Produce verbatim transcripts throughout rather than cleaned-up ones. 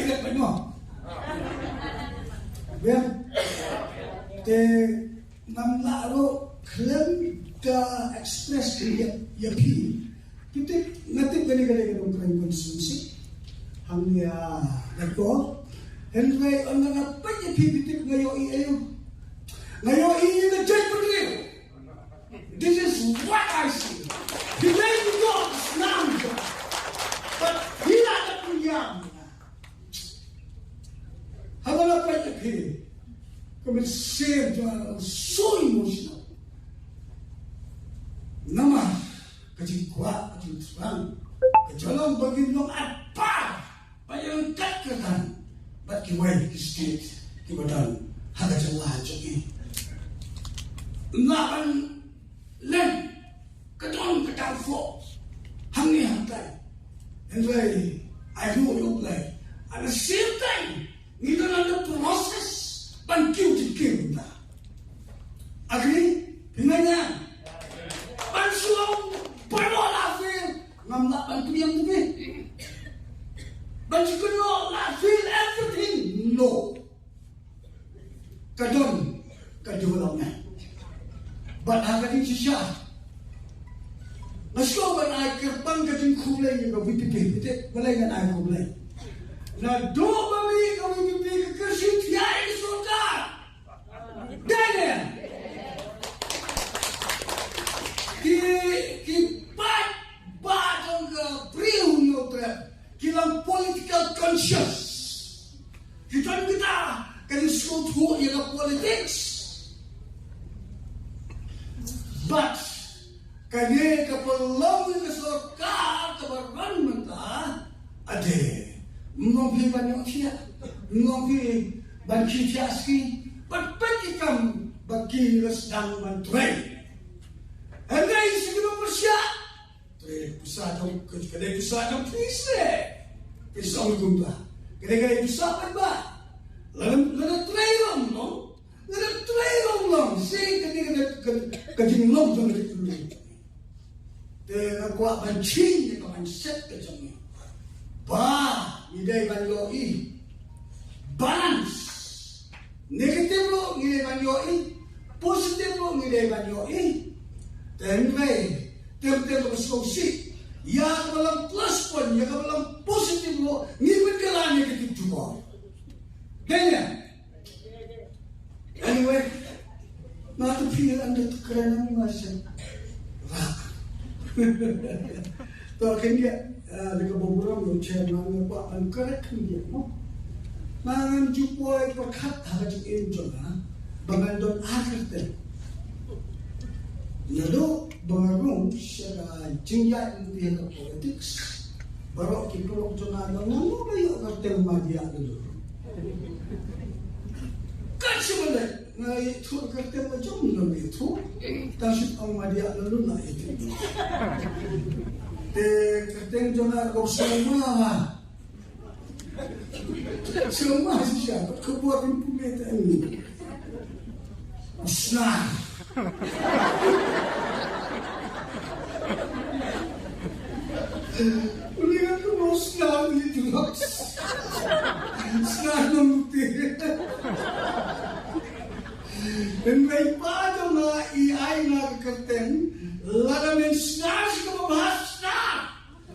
Kat ba no. Biang. Te ngam lah ruh khlem da express ïa, ïa phi. Phi tip, nga tip kane ka dei ka nongkrem constituency. Hangne ha Nongpoh. Hynrei ynda nga peit ïa phi, phi tip nga ïohi aïu? Nga ïohi ïa ka jaitbynriew. This is what I see. Phi dei ki don snam jong. But phi la da pynïam. Haba la peit ïa phi, ka mynsiem jong nga ka long so emotional. Namar ka jingkwah, ka jingthrang, ka jingkyrpad ba ngin long at par, ba ngin kat kyrdan bad kiwei ki state kiba don ha ka jylla jong ngi. Ym lah ban len, ka don ka downfall hangne hangtai. Hynrei ai ruh ïa U Blei. At the same time, ngi don under process ban kiew jingkiew mynta. Agree? Phi ngeit ïa? Ban shu ong baroh la fail, ngam lah ban pynïam te phi. Ban shu kynnoh la fail everything. No. Ka don ka development. Bad ha ka jingshisha, nga sngewbha ban ai kyrpang ka jingkhublei ïa ka V P P, te balei ngan ai khublei? Naduh ba mih ka V P P ka kyrsiew thiah ïa ka sorkar. Dei ne? Ki, ki paidbah jong ka Bri u Hynñiewtrep ki long political conscious. Ki don kita ka jingsngewthuh ïa ka politics. But kane ka pynlong ïa ka sorkar kaba run mynta, ade, ym long phi ban ïohthiah, ym long phi ban khie thiah ski, bad peit ki kam ba ki la sdang ban trei. Hynrei shu kiba pyrshah Te pisa jong, ka dei pisa jong phi se. Pisa jong kumta. Ka dei, ka dei pisa paidbah. Lada, lada trei long long. Lada trei long long. Se ka dei ka, ka, ka jinglong jong ka dei. Te nga kwah ban change ïa ka mindset ka jong ngi. Ba ngi dei ban ïohi balance. Negative ruh ngi dei ban ïohi, positive ruh ngi dei ban ïohi. Te hynrei, tem tem ka sngewsih ïa kaba long plus point, ïa kaba long positive ruh ngi pynkylla negative jubor. Dei ne? Anyway, nga tu phi anda tu kren ma se. Rak. To khyndiat, eh, da kaba burom ïa u chairman, nga kwah ban correct khyndiat mo. Nga ngam ju poi pyrkhat ha ka jingim jong nga ba ngan don ar kyrteng. Naduh ba nga rung sha ka jingïaid lynti ha ka politics, baroh ki paralok jong nga, nga ngam ïoh kyrteng Madiah Lulun. Kat shu ban leh. Nga ithuh kyrteng ka jong nga, nga ithuh. Tang shu ong Madiah Lulun nga ithuh. Te kyrteng jong nga ka Sngewma. Sngewma shisha, ka bor rim pule te ani. Snar. Uli ka tu mo snar ni tu. Snar nang te. Hynrei pa jong nga i ai nga ka kyrteng, lada men snar sha kaba bha, snar.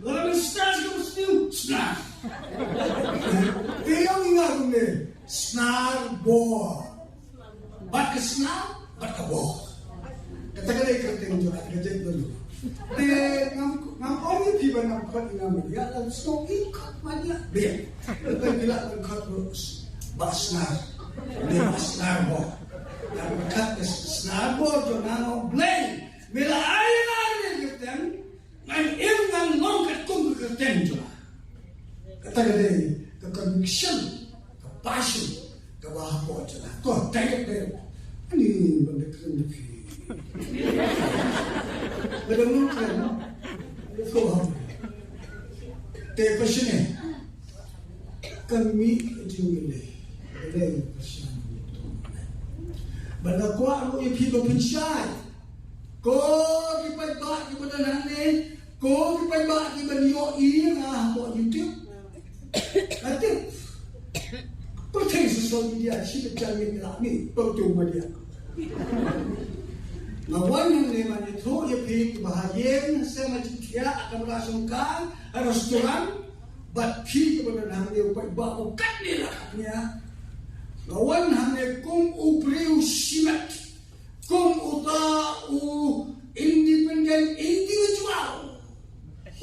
Lada men snar sha kaba sniew, snar. Te ïa nga kumne, Snar Bor. Bad ka snar, bad ka bor. Kata ka dei ka kyrteng jong nga, ka jait Lulun. Te ngam, ngam ong ïa phi ba ngam khot ïa nga Madiah, la sngewbha khot Madiah. Biang. Te phi lah ban khot ruh Bah Snar. Te Bah Snar Bor. Ngam khot ka Snar Bor jong nga, nga ong Blei, me la ai ïa nga kane ka kyrteng, ngan im ngan long katkum ka kyrteng jong nga. Kata ka dei ka conviction, ka passion kaba hapoh jong nga. Ko, direct, direct. Ani ban da kren da phi. Ba da ngan kren. Ko ha. Te question eh. Kan mih ka jingïaleh. Ka dei ka question. Ba nga kwah ruh ïa phi ba pynshai. Ko ki paidbah kiba don hangne, ko ki paidbah kiba ïohi ïa nga hapoh YouTube. Nga tip. social media, shi ka jingmih la mih, to tu media. Nga wan hangne ban ïathuh ïa phi ba ha ïing ha sem ha jingthiah ha kamra shongkai ha restaurant, bad phi kiba don hangne u paidbah ba katne la katne. Nga wan hangne kum u briew shimet. Kum uta u independent individual.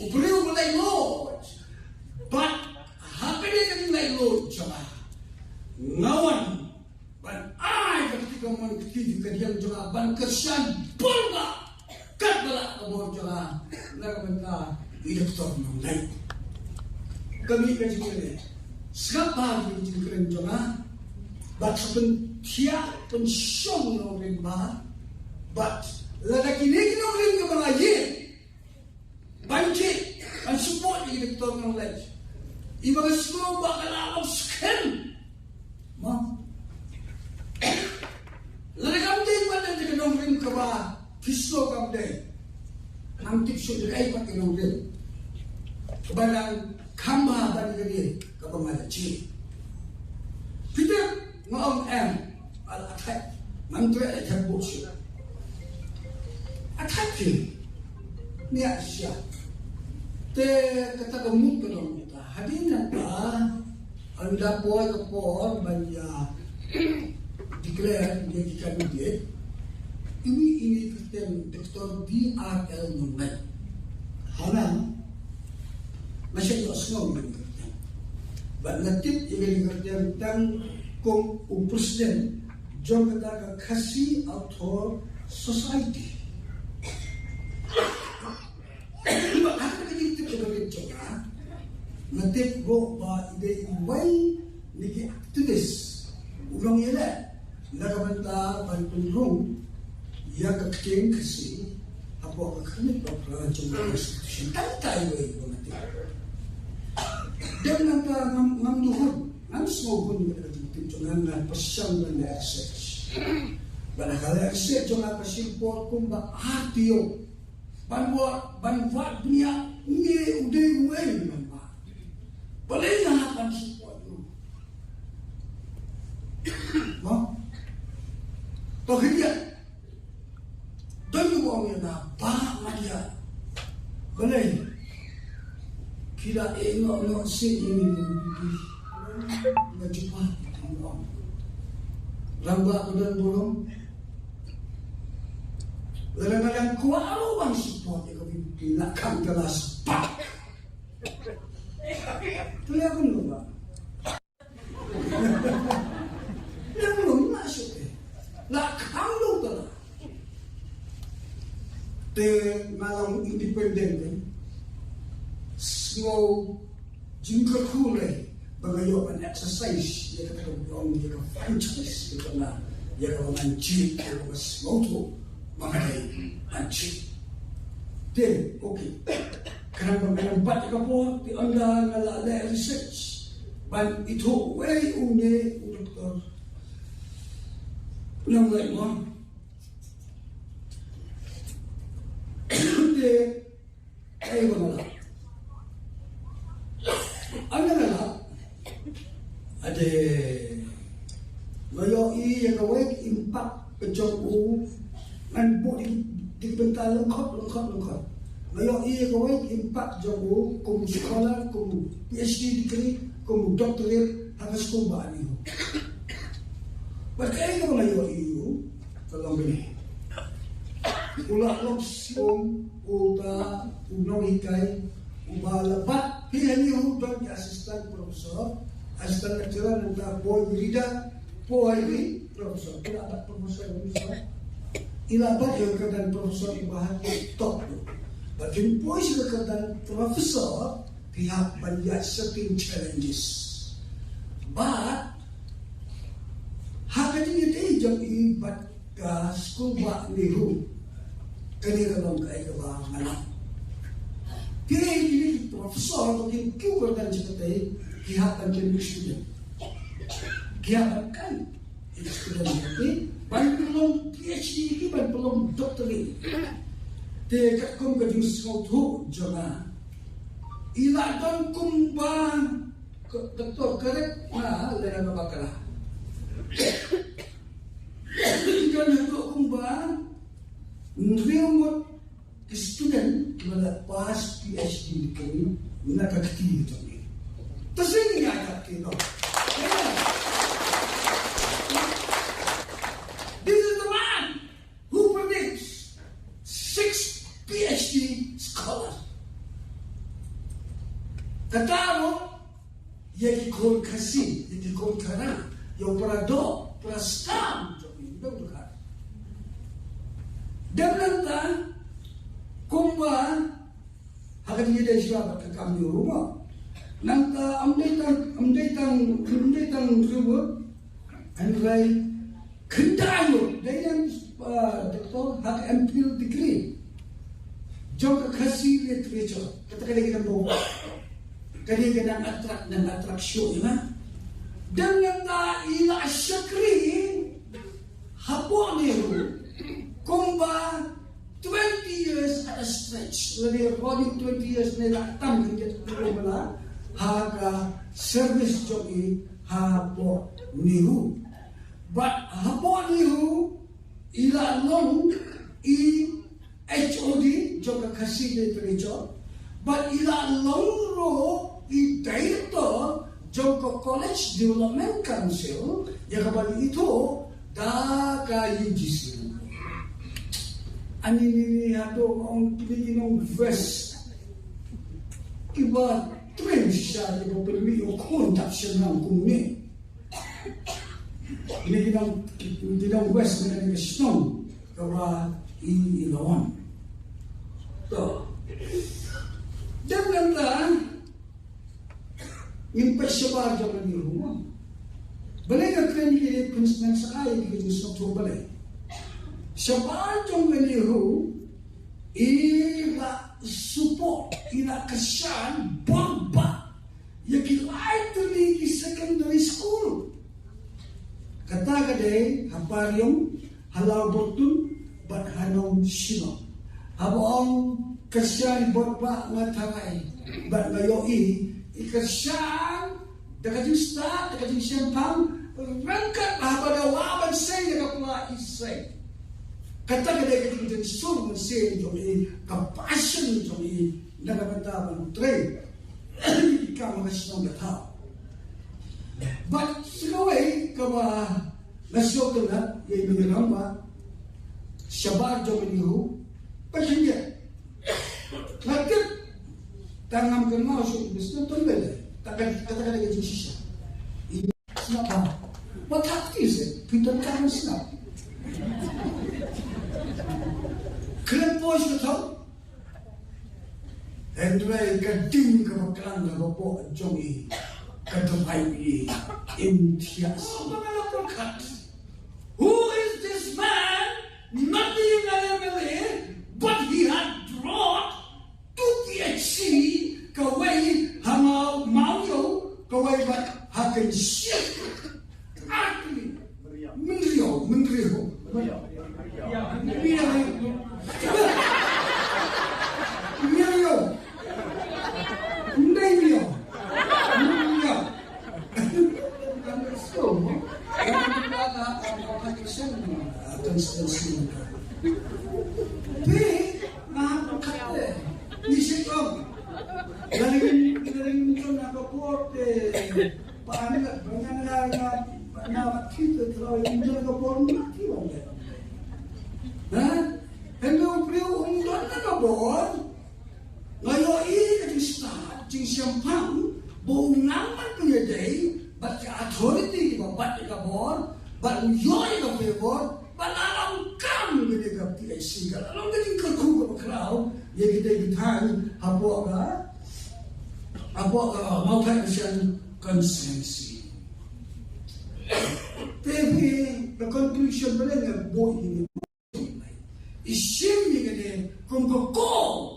U briew u laitluid. Bad ha kane ka jinglaitluid jong nga, nga wan ban ai ka kti kamon kti ka diang jong nga ban kyrshan bun ba katba lah ka bor jong nga na ka bynta i doktor nongleit. Ka mih ka jingkren, sngap bha ka jingkren jong nga. Bad sa pynthiah pynshong nongrim bha. Bad lada kine ki nongrim kiba nga ïeit ban jied ban support ïa i doktor nongleit, iba nga sngew ba ka la long skhem. Mo, lada kam dei pat da ka nongrim kaba phi sngew kam dei, ngam tip shuh da kaei pat ka nongrim kaba dang kham bha ban ïa kane kaba nga la jied. Phi tip, nga ong em, a thait, ngam treh ïa thait bok shuh. A thait phi, nia sha. Te kata ka mut ka long kata. Hadien nangta, ynda poi ka por ban ïa declare ïa ki candidate, iwei i kyrteng Doktor B R L Nongleit. Hana, nga shait ïohsngew ïa kane ka kyrteng. Bad nga tip ïa kane ka kyrteng tang kum u president jong kata ka Khasi Author Society. Bad ha kata ka jingtip kaba rit jong nga, nga tip ruh ba i dei iwei na ki activist, u nongïaleh na ka bynta ban pynrung ïa ka ktien Khasi hapoh ka khyrnit ba phra jong ka Constitution. Tang iwei ba nga tip. Dang nangta ngam, ngam duh hun, ngam sngew hun ïa ka jingtip jong nga, nga pyrshang ban leh research. Bad ha ka leh research jong nga ka shim por kumba ar taïew ban wad, ban wad bniah, une u dei uwei u rangbah. Balei nga hap ban support u? Mo? To khyndiat. Don kiba ong ïa nga, Bah Madia, balei phi la ïehnoh noh seh ïa ngi kum U D P? Nga jubab, nga ong, rangbah ba don burom, lada nga dang kwah ruh ban support ïa ka V P P, la khang ka la spah. Te leh kumno bah? Leh kumno, nga shu te, la khang lo ka la. Te nga long independent, eh, sngew jingkyrkhu lei ba nga ïoh ban exercise ïa kata ka burom, ïa ka franchise, ïa kata, ïa kaba ngan jied, ïa kaba sngewthuh ba nga dei ban jied. Te, okay. Khnang ba nga nang bat ïa ka por, te ynda nga la leh research ban ithuh uei une u doktor Nongleit mo. Te kaei ba nga lah? Ynda nga lah, ade, nga ïohi ïa kawei ka impact ka jong u, ngan buh da ki, da ki bynta lyngkhot, lyngkhot, lyngkhot. Nga ïohi ïa kawei ka impact jong u kum u scholar, kum u P H D degree, kum u doctorate ha ka skul ba ani u. Bad kaei kaba nga ïohi ïa u ka long kane. U la long shisha uta u nonghikai uba la bat, phi, hangne u don ki assistant professor, assistant lecturer, nangta poi reader, poi professor. Ki la bat professor, professor. I la bat ïa ka kyrdan professor iba ha ki top. Bad phin poi sha ka kyrdan professor, phi hap ban ïaid certain challenges. Bad ha ka jingïadei jong i bad ka skul bah NEHU, kane ka long kaei kaba nga lah. Kine, kine ki professor ba kin kiew kyrdan sha katei, ki hap ban kem student. Ki hap ban kem student, okay? Ban pynlong P H D, ki ban pynlong doctorate. Te katkum ka jingsngewthuh jong nga, i la don kumba Doktor, correct nga lada nga bakla. Kan haduh kumba hynriew ngut ki student kiba la pass PhD degree na ka kti ka jong ngi. Te sien ngi ïa ka kti no. This is the man who produced six PhD scholars. Kata ruh ïa ki khun Khasi, ïa ki khun Khara, ïa u para doh, para skam jong ngi, dang dukha. Dang nangta kumba ha ka jingïadei shuwa bad ka kam NEHRU mo. Nangta ym dei tang, ym dei tang, ym dei tang riewwut, hynrei khyndai ngut dei nang, uh, doctor ha ka MPhil degree jong ka Khasi literature. Kata ka dei ka number one. Ka dei ka nang attract, nang attract shuh ïa nga. Dang nangta i la shakri hapoh NEHRU kumba twenty years at a stretch. Lane rolling twenty years ne la tam khyndiat kumba la ha ka service jong i hapoh NEHRU. Bad hapoh NEHRU i la long i HOD jong ka Khasi Literature, bad i la long ruh i director jong ka College Development Council, ïa kaba la ithuh da ka UGC. Ani ni ni hato ong kine ki nongwest kiba train shisha kiba pynmih ïa u khun dap shynrang kumne. Kine ki nong, ki nongwest na kane ka shnong kaba i, i la wan. To. Dep nangta ngin peit shabar jong ka NEHRU mo. Balei nga kren ïa ki, pynshai ïa ki jingsngewthuh balei. Shabar jong ka NEHRU i la support, i la kyrshan bor bha ïa ki lai tylli ki secondary school. Kata ka dei ha Pariong, ha Lawbotun bad ha Nongshillong. Haba ong kyrshan bor bha nga tharai bad nga ïohi i kyrshan da ka jingstad, da ka jingshemphang ryngkat haba da wah ban sei da ka pla i sei. Kata ka dei ka jingjynsur mynsiem jong i, ka passion jong i na ka bynta ban trei i kam ha ka shnong ka thaw. Bad sa kawei kaba nga sngewtynnat ïa i nongïalam ba shabar jong i ruh ba khyndiat. Nga tip tang ngam kynmaw shuh ba sngewthuh bha. Tang ka, kata ka dei ka jingshisha. Sngap ba. Ba thap ti se phi don ka sngap. Kren poi shu thaw. Hynrei ka ding kaba klang kaba bok jong i ka drive i, im thiah sngap. Who is this man? Not being an MLA, but he had brought two PHC, kawei ha Maw, Mawïaw, kawei pat ha Kynshit. Ar tylli. Mynriaw, Mynriaw. Mynriaw. Mynriaw. Mynriaw. Mynriaw. Nga ïohi ka jingstad, jingshemphang, ba u nang ban pynïadei bad ka authority ba bat ïa ka bor, bad u ïoh ïa ka favour, bad la long kam kane ka PHC, ka la long ka jingkyrkhu kaba khraw ïa kita ki thaiñ hapoh ka, hapoh ka Mawthai Mission constituency. Te phi, the conclusion ba nga buh ïa i shim ïa kane kum ka call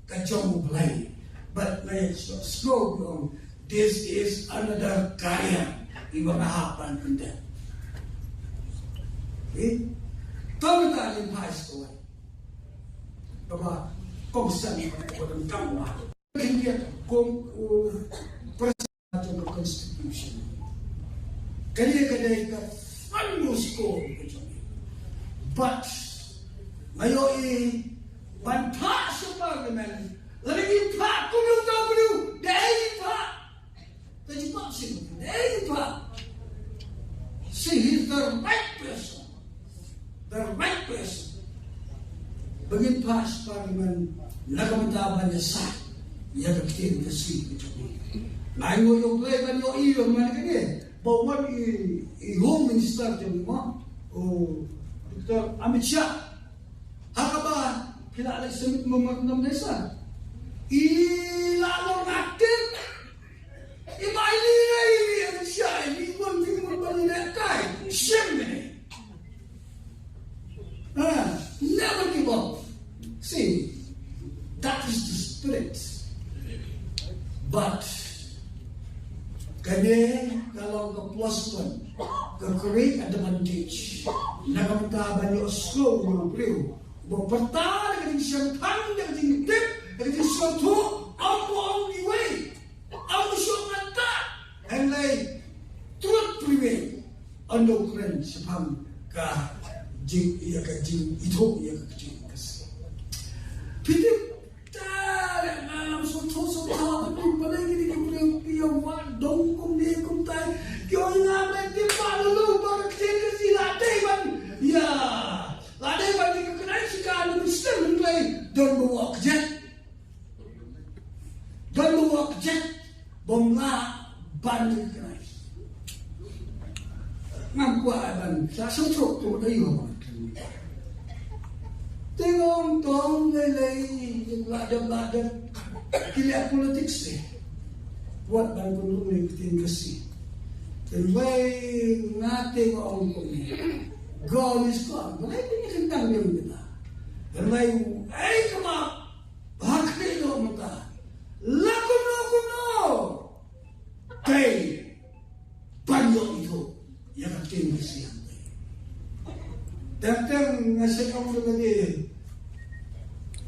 ka jong U Blei. But nga sngewthuh, this is another career iba nga hap ban pyndep. Okay? Tang ta lin phai sngewai. Kaba kongsan ba dang kam wa. India kum u president jong ka constitution. Kane ka dei ka underscore ka jong ngi. But nga ïohi ban phah sha parliament, lada ngi phah kum u tau briew, dei phah. Ka jubab sih, dei phah. See, he's the right person. The right person. Ba ngin phah sha parliament na ka bynta ban ïasah ïa ka ktien Khasi ka jong ngi. Nga ïohi ïohi ban ïohi ïa man kane ba wan i, i Home Minister jong ngi mo, u Doctor Amit Shah. Ha kaba phi la leit submit memorandum dei sa, i la long active. I bai li ngai, i bai li ngai, i wan phi mun ban ne kai. Shem ne. Ah, never give up. See, that is the spirit. But kane ka long ka plus one, ka create advantage. Na ka bynta ban ïoh slow u briew. Ba pyrta da ka jingsngewthuh, da ka jingtip, da ka jingsngewthuh, ym ong iwei. Ym shu kata. Hynrei truth prevail. Ynda u kren shaphang ka jing, ïa ka jingithuh ïa ka ktien Khasi. Phi tip, tare nga ngam sngewthuh sngewthuh, phi balei kine ki briew ki ïa wad dong kumne kumtai. Ki ong nga me tip ba lulu ba ka ktien Khasi la dei ban ïa, la dei ban recognize ka, ka Muslim, hynrei don ba ong kjat. Don ba ong kjat. Bym lah ban recognize. Ngam kwah ban sa sngewthuh, to dei ïa. Te nga ong tong lei lei, ym lah dep lah dep. Ki leh politics te. Wat ban pynrung ïa ka ktien Khasi. Te lei nga te nga ong kumne. God is God. Balei pynkyntang ïa kita? Te lei, ei, kaba ha kane ka mynta, la kumno kumno, dei ban ïoh ithuh ïa ka ktien Khasi hangtei. Teng teng nga shu ong lade,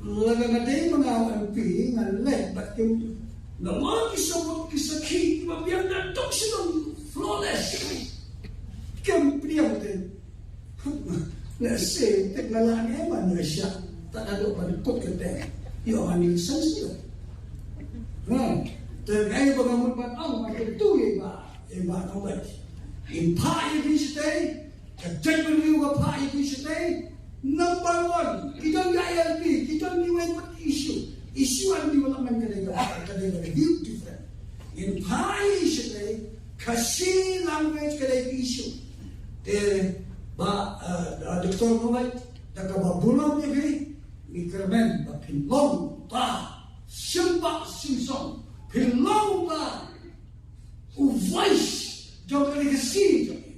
lada nga dei ma nga u M P, ngan leh bad kim, namar ki support, ki sakhi kiba biang da dok shnong, flawless. Kim pdiang te. Lehse te nga lah ne ban ïa shah, tad haduh ban kut kyrteng. Ïoh ban ïa sngewsih. Hmm. Te ngai ba nga mut ban ong, ban kyntu ïa i Bah, i Bah Nongleit. Ngin phah ïa ki shatei, ka jaitbynriew ka phah ïa ki shatei. Number one, ki don ka I L P, ki don kiwei pat ki issue. Issue and development ka dei ka, ka dei ka huge difference. Ngin phah ïa ki shatei, Khasi language ka dei ka issue. Te Bah, eh, Doctor Nongleit, da kaba burom ïa phi, ngi kyrmen ba phin long uta u shimbak shimsong, phin long uta u voice jong ka legacy jong ngi.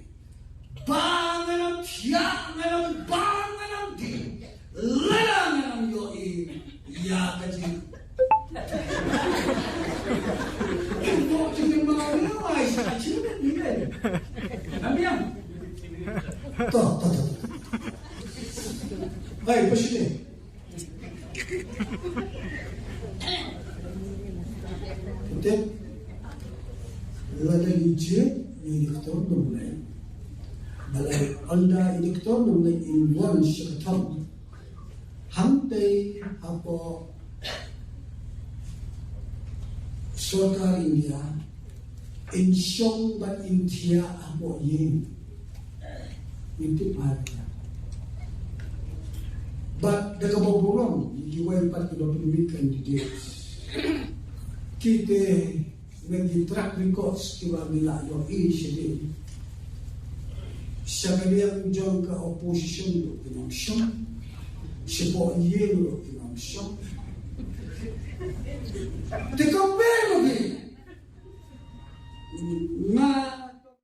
Ba ngan ym thiah, ngan ym bam, ngan ym dih, lada ngan ym ïohi ïa ka jing. Ka jingmynmaw ne, ai, sa jingmynmaw ne. Ngam biang. To, to, to, to. Ai, pashine. Te lada ngi jied ïa i Doctor Nongleit, balei ynda i Doctor Nongleit in wan sha ka thong, hangtei hapoh sorkar India, in shong bad in thiah hapoh ïing. Ngin tip bha ïa. Bad da kaba burom ïa kiwei pat kiba pynmih candidate, kita na ki track records kiba ngi la ïohi shadien, sha ka liang jong ka opposition ruh kin ym shong, shapoh ïing ruh kin ym shong. Te compare ruh ki, nga